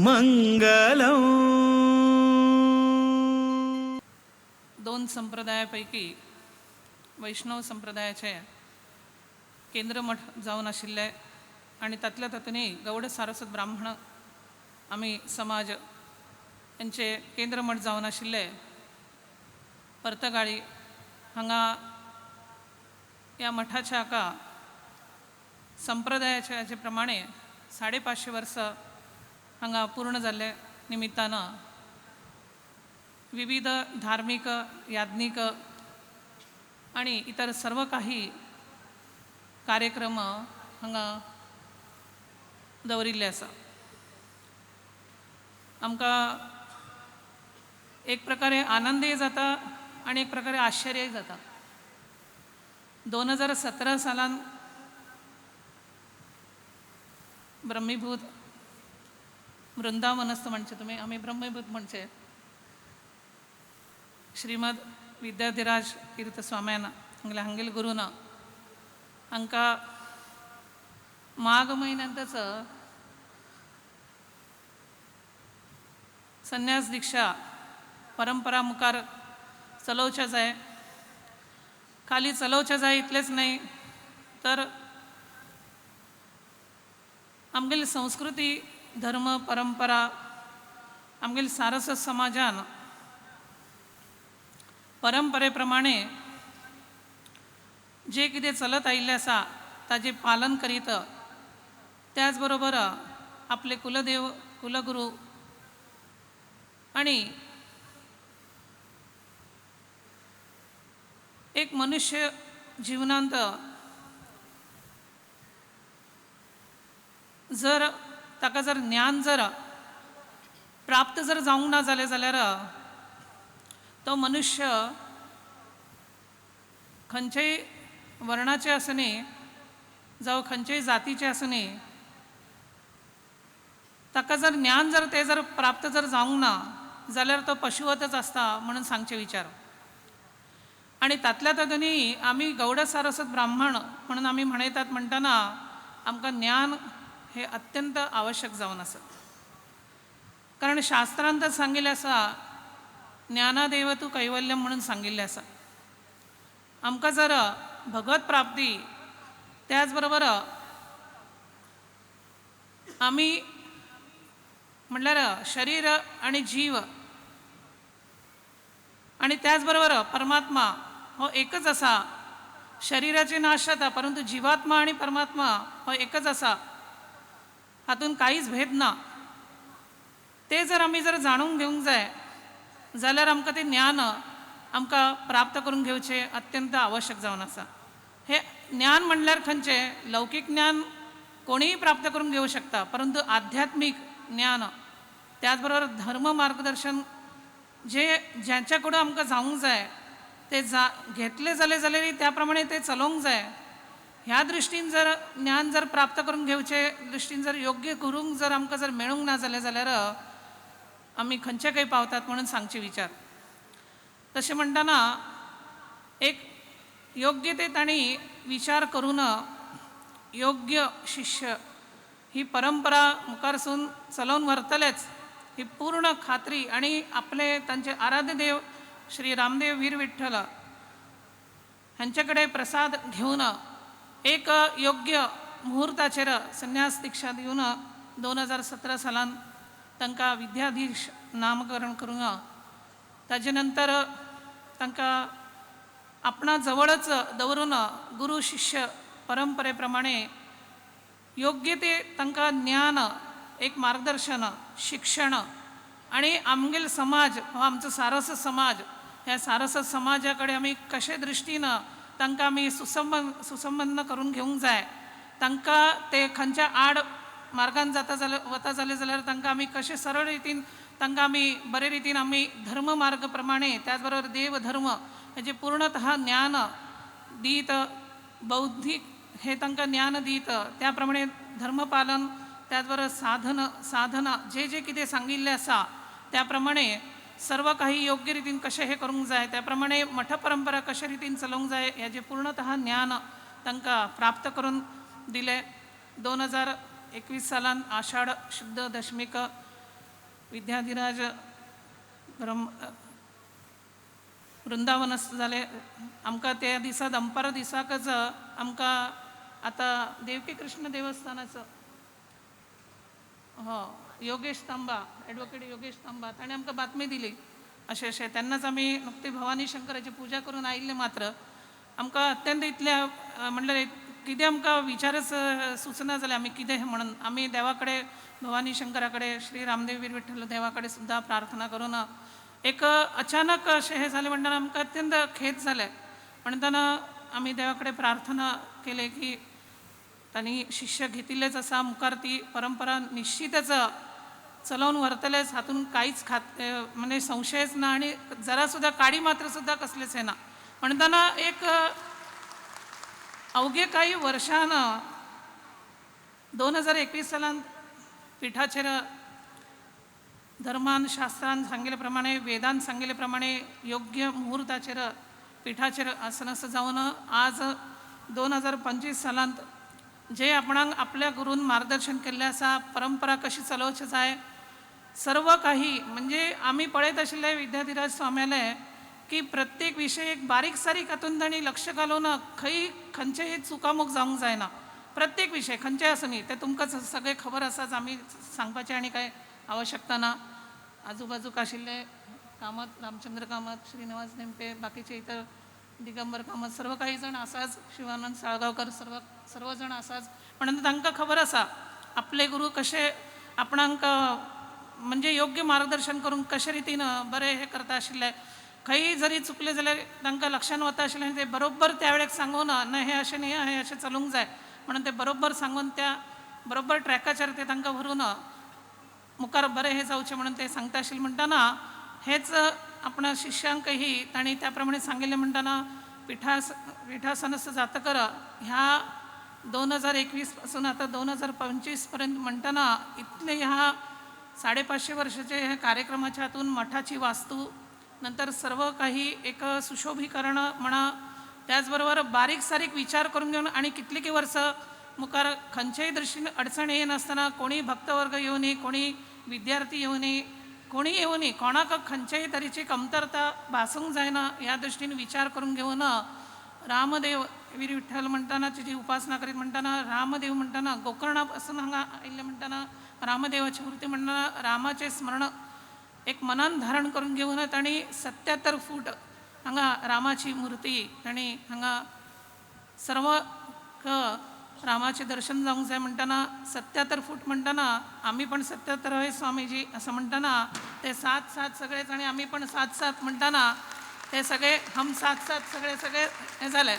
मंगलम। दोन संप्रदायापैकी वैष्णव संप्रदायाचे केंद्रमठ जावन आशिल्ले आनी तातल्या तातूंतय गौड सारस्वत ब्राह्मण आमी समाज यांचे केंद्रमठ जावन आशिल्ले पर्तगाळी हांगा ह्या मठाच्या हाका संप्रदायाच्या हाचे प्रमाणे 550 वर्सां हांगा पूर्ण जाल्ले निमित्तान विविध धार्मिक याज्ञिक आणि इतर सर्व काही कार्यक्रम हांगा दवरिल्ले आसा। आमकां एक प्रकारे आनंदय जाता आनी एक प्रकारे आश्चर्यय जाता। 2017 सालान ब्रह्मीभूत वृंदावनस्थ म्हणचे तुमी, आमी ब्रह्मभूत म्हणचे श्रीमद विद्याधिराज तीर्थ स्वाम्यान हांगल्या हांगेल गुरूना हांकां माघ म्हयन्यांतच संन्यास दीक्षा परंपरा मुखार चलोवच्या जाय, खाली चलोवच्या जाय इतलेंच न्हय तर आमगेली संस्कृती धर्म परंपरा आमगेली सारस्वत समाजान परंपरे प्रमाणे जे कितें चलत आयिल्लें आसा ताजें पालन करीत त्याच बरोबर आपले कुलदेव कुलगुरू आनी एक मनुष्य जिवनांत जर ताका जर ज्ञान जर प्राप्त जर जावंक ना जालें जाल्यार तो मनुष्य खंयचेय वर्णाचे आसुनी जावं खंयचेय जातीचे आसुनी ताका जर ज्ञान जर तें जर प्राप्त जर जावंक ना जाल्यार तो पशुवतच आसता म्हणून सांगचे विचार। आनी तातल्या तातूंतय आमी गौड सारस्वत ब्राह्मण म्हणून आमी म्हणयतात म्हणटना आमकां ज्ञान हे अत्यंत आवश्यक जावन आसा। कारण शास्त्रांत सांगिल्लें आसा ज्ञानादेव तूं कैवल्यम म्हणून सांगिल्लें आसा। आमकां जर भगवत प्राप्ती त्याच बरोबर आमी म्हणल्यार शरीर आनी जीव आनी त्याच बरोबर परमात्मा हो एकच आसा। शरीराचे नाश जाता परंतु जिवात्मा आनी परमात्मा हो एकच आसा, हातूंत कांयच भेद ना। ते जर आमी जर जाणून घेवंक जाय जाल्यार आमकां तें ज्ञान आमकां प्राप्त करून घेवचें अत्यंत आवश्यक जावन आसा। हें ज्ञान म्हणल्यार खंयचें लौकीक ज्ञान कोणीय प्राप्त करून घेवं शकता परंतु आध्यात्मीक ज्ञान त्याच बरोबर धर्म मार्गदर्शन जे ज्यांच्या कडेन आमकां जावंक जाय ते घेतले जाले जाल्यार त्या प्रमाणे ते चलोवंक जाय। ह्या दृश्टीन जर ज्ञान जर प्राप्त करून घेवचे दृश्टीन जर योग्य करूंक जर आमकां जर मेळूंक ना जालें जाल्यार आमी खंयचे खंय पावतात म्हणून सांगचे विचार। तशें म्हणटना एक योग्य ते तांणी विचार करून योग्य शिष्य ही परंपरा मुखारसून चलोवन व्हरतलेच ही पूर्ण खात्री आनी आपले तांचे आराध्य देव श्री रामदेव वीर विठ्ठल हांचे कडेन प्रसाद घेवन एक योग्य मुहूर्ताचेर संन्यास दीक्षा दिवन 2017 सालान तांकां विद्याधीश नामकरण करून ताजे नंतर तांकां आपणा जवळच दवरून गुरू शिष्य परंपरे प्रमाणे योग्य ते तांकां ज्ञान एक मार्गदर्शन शिक्षण आनी आमगेल समाज हो आमचो सारस्वत समाज ह्या सारस्वत समाजा कडेन आमी कशे दृश्टीन तांकां आमी सुसंबंद करून घेवंक जाय, तांकां ते खंयच्या आड मार्गान जाता जाल्यार वता जालें जाल्यार तांकां आमी कशें सरळ रितीन तांकां आमी बरे रितीन आमी धर्म मार्ग प्रमाणे त्याच बरोबर देव धर्म हेजें पूर्णतः ज्ञान दीत बौद्धीक हे तांकां ज्ञान दीत त्या प्रमाणे धर्मपालन त्याच बरोबर साधना जे जे कितें सांगिल्लें आसा त्या प्रमाणे सर्व काही योग्य रितीन कशें हें करूंक जाय त्या प्रमाणे मठ परंपरा कशे रितीन चलोवंक जाय हेजें पूर्णतः ज्ञान तांकां प्राप्त करून दिलें। 2021 सालान आषाढ शुद्ध दशमीक विद्याधिराज ब्रह्म वृंदावनस्थ जाले. आमकां त्या दिसा दनपारा दिसाकच आमकां आतां देवकी कृष्ण देवस्थानाचो हो योगेश तांबा, एडवोकेट योगेश तांबा, ताणें आमकां बातमी दिली अशें अशें. तेन्नाच आमी नुकती भवानी शंकराची पुजा करून आयिल्ले मात्र आमकां अत्यंत इतल्या म्हणल्यार कितें आमकां विचारच सुचना जाले आमी कितें म्हणून. आमी देवा कडेन, भवानी शंकरा कडेन, श्री रामदेव वीर विठ्ठल देवा कडेन सुद्दां प्रार्थना करून एक अचानक अशें हें जालें म्हणटना आमकां अत्यंत खेद जालें. म्हणटना आमी देवा कडेन प्रार्थना केले की तांणी शिष्य घेतिल्लेच आसा, मुखार ती परंपरा निश्चितच चलोवन व्हरतलेच, हातून कांयच खात म्हणजे संशयच ना आनी जरा सुद्दां काडी मात्र सुद्दां कसलेच येना. म्हणटना एक अवघे काही वर्षान 2021 सालान पिठाचेर धर्मान शास्त्रान सांगिल्ले प्रमाणे, वेदान सांगिल्ले प्रमाणे योग्य मुहूर्ताचेर पिठाचेर आसनस्थ जावन आज 2025 सालांत जे आपणाक आपल्या गुरून मार्गदर्शन केल्लें आसा, परंपरा कशी चलोवची जाय सर्व काही, म्हणजे आमी पळयत आशिल्ले विद्याधिराज स्वाम्याले की प्रत्येक विशय एक बारीक सारीक हातून तांणी लक्ष घालून खंय खंयचेय चुकामूक जावंक जायना. प्रत्येक विशय खंयचेय आसूं न्ही, ते तुमकां सगळें खबर आसाच, आमी सांगपाचें आनी कांय आवश्यकता ना. आजूबाजूक आशिल्ले कामत, रामचंद्र कामत, श्रीनिवास नेमपे, बाकीचे इतर दिगंबर कामत, सर्व काही जण आसाच, शिवानंद साळगांवकर, सर्व सर्व जण आसाच. म्हणून तांकां खबर आसा आपले गुरू कशे आपणांक म्हणजे योग्य मार्गदर्शन करून कशे रितीन बरें हें करता आशिल्ले. खंय जरी चुकले जाल्यार तांकां लक्षान वता आशिल्लें आनी ते बरोबर त्या वेळेक सांगून ना हें अशें न्ही, हें अशें चलूंक जाय म्हणून ते बरोबर सांगून त्या बरोबर ट्रॅकाचेर ते तांकां व्हरून मुखार बरें हें जावचें म्हणून ते सांगता आशिल्ले. म्हणटना हेच आपणा शिष्यांकही तांणी त्या प्रमाणे सांगिल्लें. म्हणटना पिठासनस्थ जातकर ह्या 2021 पासून आतां 2025 पर्यंत म्हणटना इतले ह्या 550 वर्षाचे ह्या कार्यक्रमाच्या हातून मठाची वास्तू, नंतर सर्व काही एक सुशोभीकरण म्हणा, त्याचबरोबर बारीक सारीक विचार करून घेवन आनी कितली की वर्सां मुखार खंयचेय दृश्टीन अडचण येनासतना कोणी भक्तवर्ग येवनी, कोणी विद्यार्थी येवनी, कोणी येवनी, कोणाक खंयचेय तरेची कमतरता भासूंक जायना ह्या दृश्टीन विचार करून घेवन रामदेव वीर विठ्ठल म्हणटना तेजी उपासना करीत म्हणटना रामदेव म्हणटना गोकर्णा पासून हांगा आयिल्ले म्हणटना रामदेवाची मूर्ती म्हणटना रामाचें स्मरण एक मनान धारण करून घेवन तांणी 77 फूट हांगा रामाची मूर्ती तांणी हांगा सर्व रामाचें दर्शन जावंक जाय म्हणटना 77 फूट म्हणटना आमी पण 77 हय स्वामीजी असं म्हणटना ते 7 7 सगळेच आनी आमी पण 7 7 म्हणटना ते सगळे हम 7 7 सगळे सगळे हें जालें.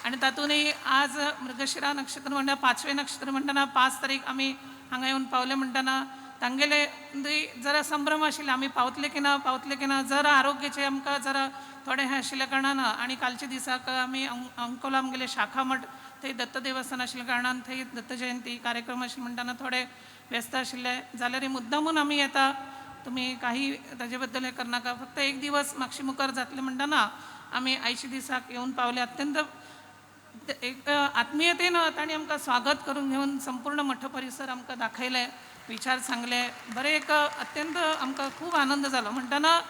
आनी तातूंतय आज मृगशिरा नक्षत्र म्हणटा 5वें नक्षत्र म्हणटना 5 तारीख आमी हांगा येवन पावले म्हणटना तांगेले जरा संभ्रम आशिल्ले आमी पावतले की ना, पावतले की ना, जरा आरोग्याचे आमकां जरा थोडें हें आशिल्ल्या कारणान. आनी कालच्या दिसाक आमी अंकोला आमगेले शाखा मठ थंय दत्त देवस्थान आशिल्ल्या कारणान थंय दत्त जयंती कार्यक्रम आशिल्ले म्हणटना थोडे व्यस्त आशिल्ले जाल्यार मुद्दामून आमी येता, तुमी काही ताजे बद्दल हें करनाका, फक्त एक दिवस मातशे मुखार जातले म्हणटना आमी आयच्या दिसाक येवन पावले. अत्यंत एक आत्मीयतेन तांणी आमकां स्वागत करून घेवन संपूर्ण मठ परिसर आमकां दाखयले, विचार सांगले, बरें एक अत्यंत आमकां खूब आनंद जालो. म्हणटना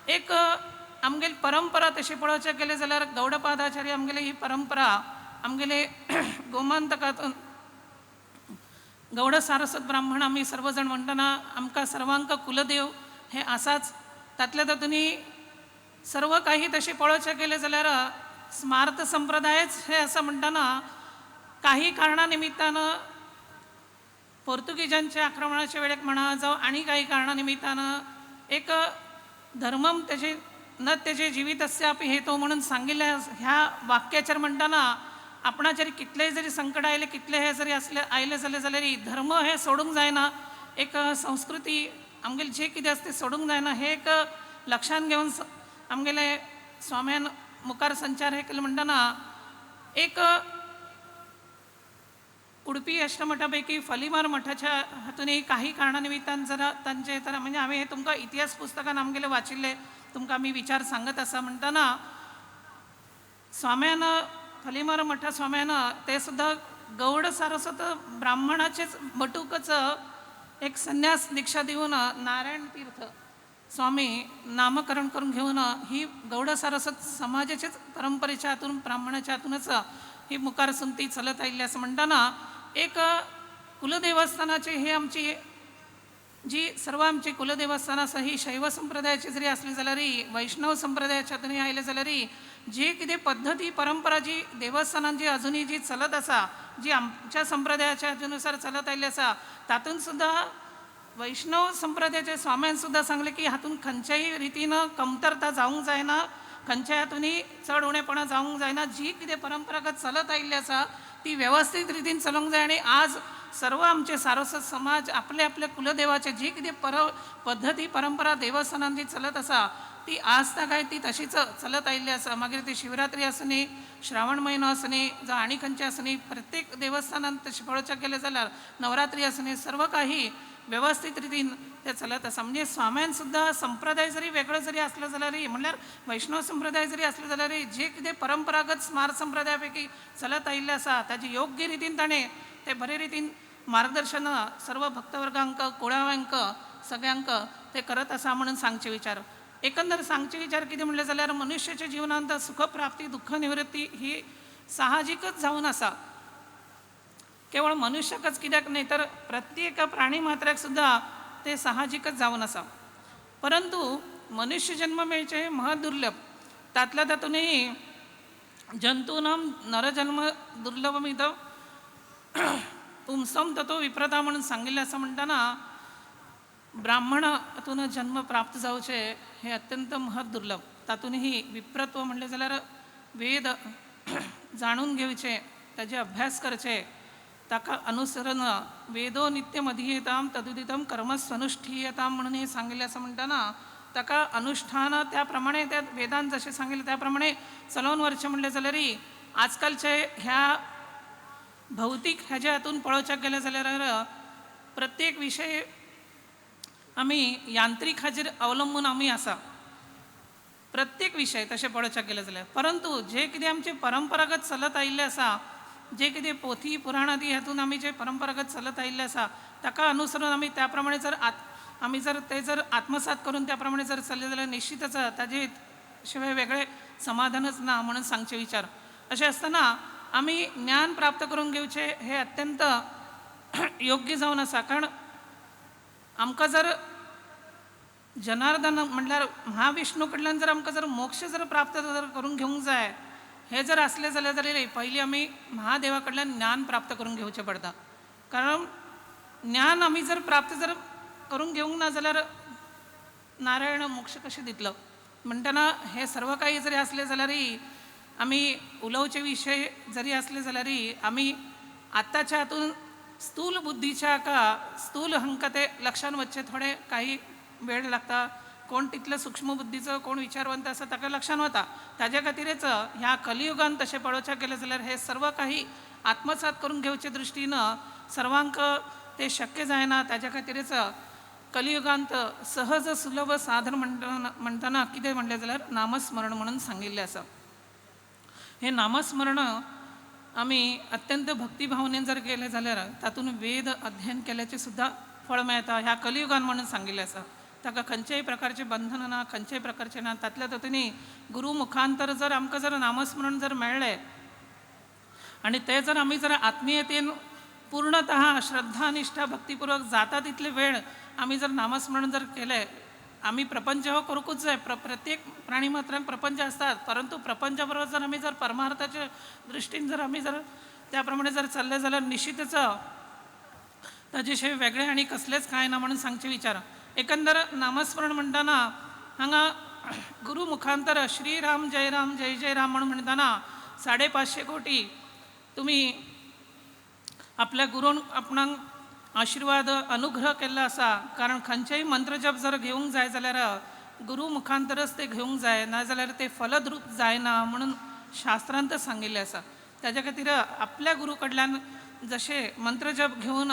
एक आमगेली परंपरा तशी पळोवचें गेलें जाल्यार गौडपादाचार्य आमगेली ही परंपरा आमगेले गोमांतकातून गौड सारस्वत ब्राह्मण आमी सर्व जाण म्हणटना आमकां सर्वांक कुलदेव हे आसाच. तातल्या तातूंनी सर्व काही तशें पळोवचें गेलें जाल्यार स्मार्त संप्रदायच हे आसा म्हणटना काही कारणा निमित्तान पोर्तुगीजांच्या आक्रमणाच्या वेळेक म्हणा जावं आनी काही कारणा निमित्तान एक धर्मम तेजे न तेजे जिवीतस्यापि हेतो म्हणून सांगिल्लें ह्या वाक्याचेर म्हणटना आपणाचेर कितलेय जरी संकट आयले, कितले हे जरी आसले आयले जाले जाल्यार धर्म हे सोडूंक जायना, एक संस्कृती आमगेली जे कितें आसा तें सोडूंक जायना हे एक लक्षांत घेवन आमगेले स्वाम्यान मुखार संचार हे केले. म्हणटना एक उडपी अष्टमठापैकी फलिमार मठाच्या हातूनय काही कारणा निमित्तान जरा तांचे तर म्हणजे हांवें हे तुमकां इतिहास पुस्तकान आमगेले वाचिल्ले तुमकां आमी विचार सांगत आसा. म्हणटना स्वाम्यान फलिमार मठा स्वाम्यान ते सुद्दां गौड सारस्वत ब्राह्मणाचेच बटूकच एक संन्यास दीक्षा दिवन नारायण तीर्थ स्वामी नामकरण करून घेवन ही गौड सारस्वत समाजाचेच परंपरेच्या हातून ब्राह्मणाच्या हातूनच ही मुखार सून ती चलत आयिल्ली आसा. म्हणटना एक कुलदेवस्थानाची ही आमची जी सर्व आमची कुलदेवस्थान आसा ही शैव संप्रदायाची जरी आसली जाल्यारय वैष्णव संप्रदायाच्या हातूनय आयले जाल्यारय जी कितें पद्दती परंपरा जी देवस्थानान जी अजुनूय जी चलत आसा जी आमच्या संप्रदायाच्या हातूनुसार चलत आयिल्ली आसा तातूंत सुद्दां वैष्णव संप्रदायाच्या स्वाम्यान सुद्दां सांगलें की हातूंत खंयच्याय रितीन कमतरता जावंक जायना, खंयच्याय हातूनय चड उणेपणां जावंक जायना, जी कितें परंपरागत चलत आयिल्ली आसा ती वेवस्थीत रितीन चलोवंक जाय. आनी आज सर्व आमचे सारस्वत समाज आपले आपले कुलदेवाचे जी कितें पद्दती परंपरा देवस्थानान जी चलत आसा ती आज काय ती तशीच चलत आयिल्ली आसा. मागीर ती शिवरात्री आसूनी, श्रावण म्हयनो आसूनी, जावं आनी खंयचे आसूनी, प्रत्येक देवस्थानान तशें पळोवपाक गेलें जाल्यार नवरात्री आसूनी सर्व काही वेवस्थीत रितीन ते चलत आसा. म्हणजे स्वाम्यान सुद्दां संप्रदाय जरी वेगळो जरी आसलो जाल्यारय म्हणल्यार वैष्णव संप्रदाय जरी आसलो जाल्यारय जे कितें परंपरागत स्मार संप्रदाय पैकी चलत आयिल्लें आसा ताजे योग्य रितीन ताणें ते बरे रितीन मार्गदर्शन सर्व भक्तवर्गांक कुळाव्यांक सगळ्यांक ते करत आसा म्हणून सांगचे विचार. एकंदर सांगचे विचार कितें म्हणलें जाल्यार मनुष्याच्या जिवनांत सुखप्राप्ती दुःख निवृत्ती ही साहजिकच जावन आसा. केवळ मनुष्याकच कित्याक न्हय तर प्रत्येक प्राणी मात्राक सुद्दां ते साहजिकच जावन आसा. परंतु मनुष्य जन्म मेळचें महादुर्लभ, तातल्या तातूंतय जंतूनां नरजन्म दुर्लभमिद पुंसम ततो विप्रता म्हणून सांगिल्लें आसा. म्हणटना ब्राह्मणातून जन्म प्राप्त जावचे हे अत्यंत महत् दुर्लभ. तातूंतय विप्रत्व म्हणलें जाल्यार वेद जाणून घेवचे, ताजे अभ्यास करचे, ताका अनुसरण वेदो नित्यम अधीयताम तदुदितम कर्म स्वनुष्ठीयताम म्हणून हे सांगिल्लें आसा. म्हणटना ताका अनुष्ठान त्या प्रमाणे त्या वेदान जशें सांगिल्लें त्या प्रमाणे चलोवन व्हरचें म्हणलें जाल्यारय आजकालचे ह्या भौतीक ह्याच्या हातून पळोवच्याक गेलें जाल्यार प्रत्येक विशय आमी यांत्रीक हाजेर अवलंबून आमी आसा प्रत्येक विशय तशें पळोवच्याक गेलें जाल्यार. परंतु जे कितें आमचें परंपरागत चलत आयिल्लें आसा, जे कितें पोथी पुराण आदी हातून आमी जे परंपरागत चलत आयिल्लें आसा ताका अनुसरून आमी त्या प्रमाणे जर आमी जर ते जर आत्मसात करून त्या प्रमाणे जर चल्ले जाल्यार निश्चितच ताजे शिवाय वेगळें समाधानच ना म्हणून सांगचे विचार. अशें आसतना आमी ज्ञान प्राप्त करून घेवचें हें अत्यंत योग्य जावन आसा. कारण आमकां जर जनार्दन म्हणल्यार महाविष्णू कडल्यान जर आमकां जर मोक्ष जर प्राप्त जर करून घेवंक जाय हे जर आसलें जाल्यार जाल्यार पयलीं आमी महादेवा कडल्यान ज्ञान प्राप्त करून घेवचें पडटा. कारण ज्ञान आमी जर प्राप्त जर करून घेवंक ना जाल्यार नारायण मोक्ष कशें दितलो. म्हणटना हे सर्व काही जरी आसलें जाल्यारय आमी उलोवचे विशय जरी आसले जाल्यारय आमी आतांच्या हातून स्थूल बुद्धीच्या का स्थूल हांकां ते लक्षान वचचें थोडे काही वेळ लागता. कोण तितलो सूक्ष्म बुद्धीचो कोण विचारवंत आसा ताका लक्षान वता. ताज्या खातीरच ह्या कलियुगान तशें पळोवच्याक गेलें जाल्यार हे सर्व काही आत्मसात करून घेवचे दृश्टीन सर्वांक ते शक्य जायना. ताज्या खातीरच कलियुगांत सहज सुलभ साधन म्हणटना कितें म्हणलें जाल्यार नामस्मरण म्हणून सांगिल्लें आसा. हे नामस्मरण आमी अत्यंत भक्तिभावनेन जर केलें जाल्यार तातूंत वेद अध्ययन केल्याचें सुद्दां फळ मेळटा ह्या कलियुगान म्हणून सांगिल्लें आसा. ताका खंयच्याय प्रकारचें बंधन ना, खंयच्याय प्रकारचें ना. तातल्या तातूंतय गुरू मुखांतर जर आमकां जर नामस्मरण जर मेळ्ळें आनी तें जर आमी जर आत्मीयतेन पूर्णतः श्रद्धा निष्ठा भक्तिपूर्वक जाता तितले वेळ आमी जर नामस्मरण जर केलें, आमी प्रपंच हो करूंकूच जाय. प्रत्येक प्राणी मात्रांक प्रपंच आसतात, परंतु प्रपंचा बरोबर जर आमी जर परमार्थाच्या दृश्टीन जर आमी जर त्या प्रमाणे जर चल्ले जाल्यार निश्चितच ताजे शिवाय वेगळें आनी कसलेंच कांय ना म्हणून सांगचे विचार. एकंदर नामस्मरण म्हणटना हांगा गुरू मुखांतर श्री राम जय राम जय जय राम म्हणून म्हणटना 550 कोटी तुमी आपल्या गुरून आपणाक आशिर्वाद अनुग्रह केल्लो आसा. कारण खंयचेय मंत्रजप जर घेवंक जाय जाल्यार गुरू मुखांतरच ते घेवंक जाय, ना जाल्यार ते फलद्रूप जायना म्हणून शास्त्रांत सांगिल्लें आसा. ताज्या खातीर आपल्या गुरू कडल्यान जशें मंत्रजप घेवन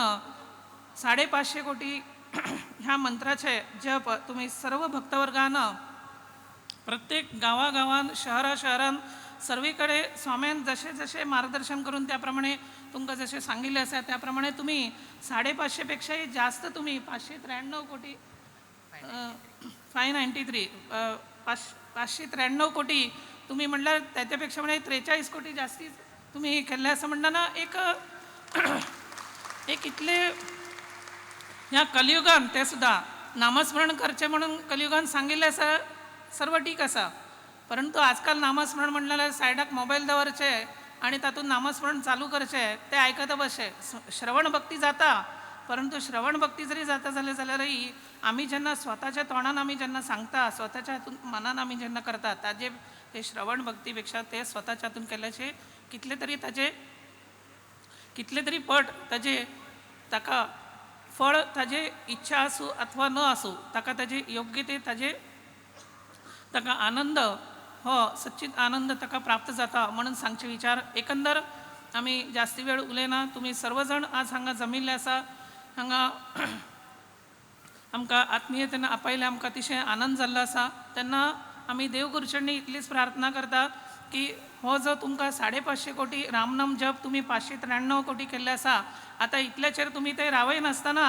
550 कोटी ह्या मंत्राचे जप तुमी सर्व भक्तवर्गान प्रत्येक गांवागांवान शहरा शहरान सर्वीकडे स्वाम्यान जशें जशें मार्गदर्शन करून त्या प्रमाणे तुमकां जशें सांगिल्लें आसा त्या प्रमाणे तुमी 550 पेक्षाय जास्त तुमी 593 कोटी 593 593 कोटी तुम्ही म्हणल्यार त्याच्या पेक्षा म्हणजे 43 कोटी जास्ती तुम्ही केल्लें आसा म्हणटना एक एक इतले ह्या कलियुगान ते सुद्दां नामस्मरण करचें म्हणून कलियुगान सांगिल्लें आसा, सर्व ठीक आसा, परंतु आजकाल नामस्मरण म्हणलें जाल्यार सायडाक मोबायल दवरचे आनी तातूंत नामस्मरण चालू करचें, तें आयकता बसचें. श्रवण भक्ती जाता, परंतु श्रवण भक्ती जरी जाता जालें जाल्यारय आमी जेन्ना स्वताच्या तोंडान आमी जेन्ना सांगता, स्वताच्या हातून मनान आमी जेन्ना करता, ताजे ते श्रवण भक्ती पेक्षा ते स्वताच्या हातून केल्याचे कितले तरी ताजे कितले तरी पट ताजे ताका फळ ताजे इच्छा आसूं अथवा न आसूं ताका ताजे योग्य ते ताजे ताका आनंद हो सच्चित आनंद ताका प्राप्त जाता म्हणून सांगचे विचार. एकंदर आमी जास्ती वेळ उलयना. तुमी सर्वजण आज हांगा जमिल्ले आसा, हांगा आमकां आत्मीयतेन आपयले, आमकां अतिशय आनंद जाल्लो आसा. तेन्ना आमी देव गुरुचरणी इतलीच प्रार्थना करता की हो जो तुमकां 550 कोटी रामनाम जप तुमी 593 कोटी केल्ले आसा, आतां इतल्याचेर तुमी ते रावय नासतना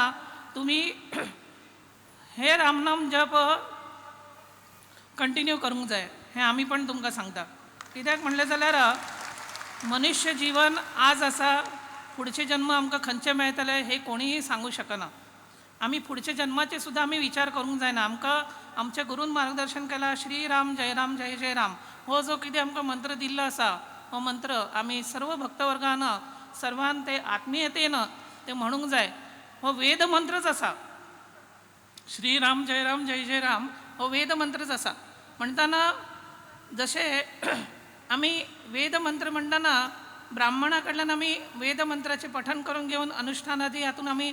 तुमी हे रामनाम जप कंटिन्यू करूंक जाय हें आमी पण तुमकां सांगता. कित्याक म्हणलें जाल्यार मनुष्य जीवन आज आसा, फुडचे जन्म आमकां खंयचे मेळटले हें कोणीय सांगू शकना. आमी फुडच्या जन्माचे सुद्दां आमी विचार करूंक जायना. आमकां आमच्या गुरून मार्गदर्शन केलां, श्री राम जय राम जय जय राम हो जो कितें आमकां मंत्र दिल्लो आसा, हो मंत्र आमी सर्व भक्तवर्गान सर्वान ते आत्मीयतेन ते म्हणूंक जाय. हो वेद मंत्रच आसा, श्री राम जय राम जय जय राम हो वेद मंत्रच आसा. म्हणटना जशें आमी वेद मंत्र म्हणटना ब्राह्मणा कडल्यान आमी वेद मंत्राचें पठण करून घेवन अनुष्ठान आदी हातून आमी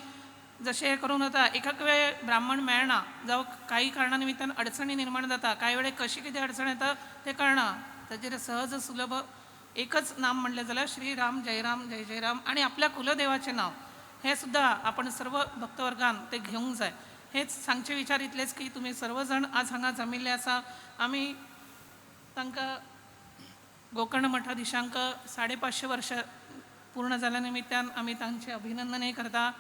जशें हें करून वता, एक वेळ ब्राह्मण मेळना जावं काही कारणा निमित्तान अडचणी निर्माण जाता, कांय वेळे कशी कितें अडचण येता तें कळना. ताजेर सहज सुलभ एकच नाम म्हणलें जाल्यार श्री राम जय राम जय जय राम आनी आपल्या कुलदेवाचें नांव हें सुद्दां आपण सर्व भक्तवर्गान तें घेवंक जाय. हेच सांगचे विचार इतलेच की तुमी सर्वजण आज हांगा जमिल्ले आसा. आमी तांकां गोकर्ण मठाधीशांक 550 वर्षां पूर्ण जाल्या निमित्तान आमी तांचें अभिनंदनय करता.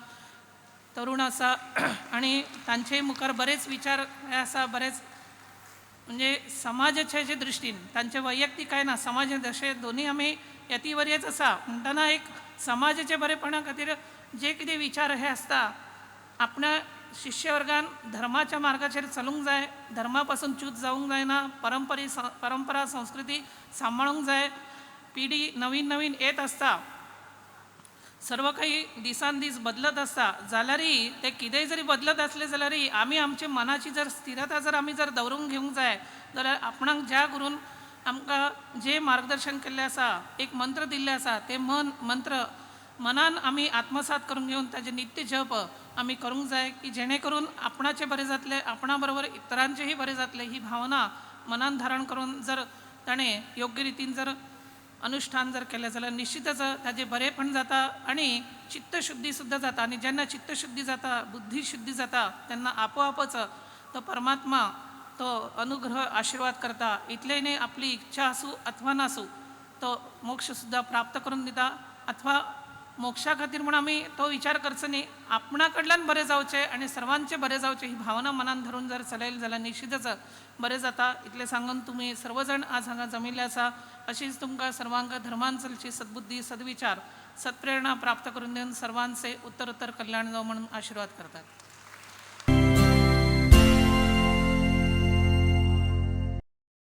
तरुण आसा आनी तांचे मुखार बरेच विचार हे आसा, बरेच म्हणजे समाजाचे जे दृश्टीन तांचे वैयक्तीक काय ना, समाज जशें दोनूय आमी यतीवर्यच आसा म्हणटना एक समाजाचे बरेपणा खातीर जे कितें विचार हे आसता आपल्या शिष्यवर्गान धर्माच्या मार्गाचेर चलूंक जाय, धर्मा पासून च्यूत जावंक जायना, परंपरा संस्कृती सांबाळूंक जाय. पिढी नवीन नवीन येत आसता, सर्व काही दिसान दीस बदलत आसता, जाल्यारय ते कितेंय जरी बदलत आसलें जाल्यारय आमी आमचे मनाची जर स्थिरता जर आमी जर दवरूंक घेवंक जाय जाल्यार आपणाक ज्या गुरून आमकां जें मार्गदर्शन केल्लें आसा, एक मंत्र दिल्लें आसा, तें मन मंत्र मनान आमी आत्मसात करून घेवन ताजें नित्य जप आमी करूंक जाय की जेणे करून आपणाचें बरें जातलें, आपणा बरोबर इतरांचेंय बरें जातलें ही भावना मनान धारण करून जर ताणें योग्य रितीन जर अनुष्ठान जर केलें जाल्यार निश्चितच ताजें बरेंपण जाता आनी चित्तशुद्धी सुद्दां जाता. आनी जेन्ना चित्तशुद्धी जाता, बुद्धिशुद्धी जाता, तेन्ना आपोआपच तो परमात्मा तो अनुग्रह आशिर्वाद करता. इतलें न्हय आपली इच्छा आसूं अथवा नासूं तो मोक्ष सुद्दां प्राप्त करून दिता. अथवा मोक्षा खातीर म्हूण आमी तो विचार करचो न्ही, आपणा कडल्यान बरें जावचें आनी सर्वांचें बरें जावचें ही भावना मनान धरून जर चलयली जाल्यार निश्चितच बरें जाता. इतलें सांगून तुमी सर्वजण आज हांगा जमिल्ले आसा, अशीच तुमकां सर्वांक धर्मान चलची सद्बुद्धी सद्विचार सत्प्रेरणा प्राप्त करून दिवन सर्वांचे उत्तरोत्तर कल्याण जावं म्हणून आशिर्वाद करतात.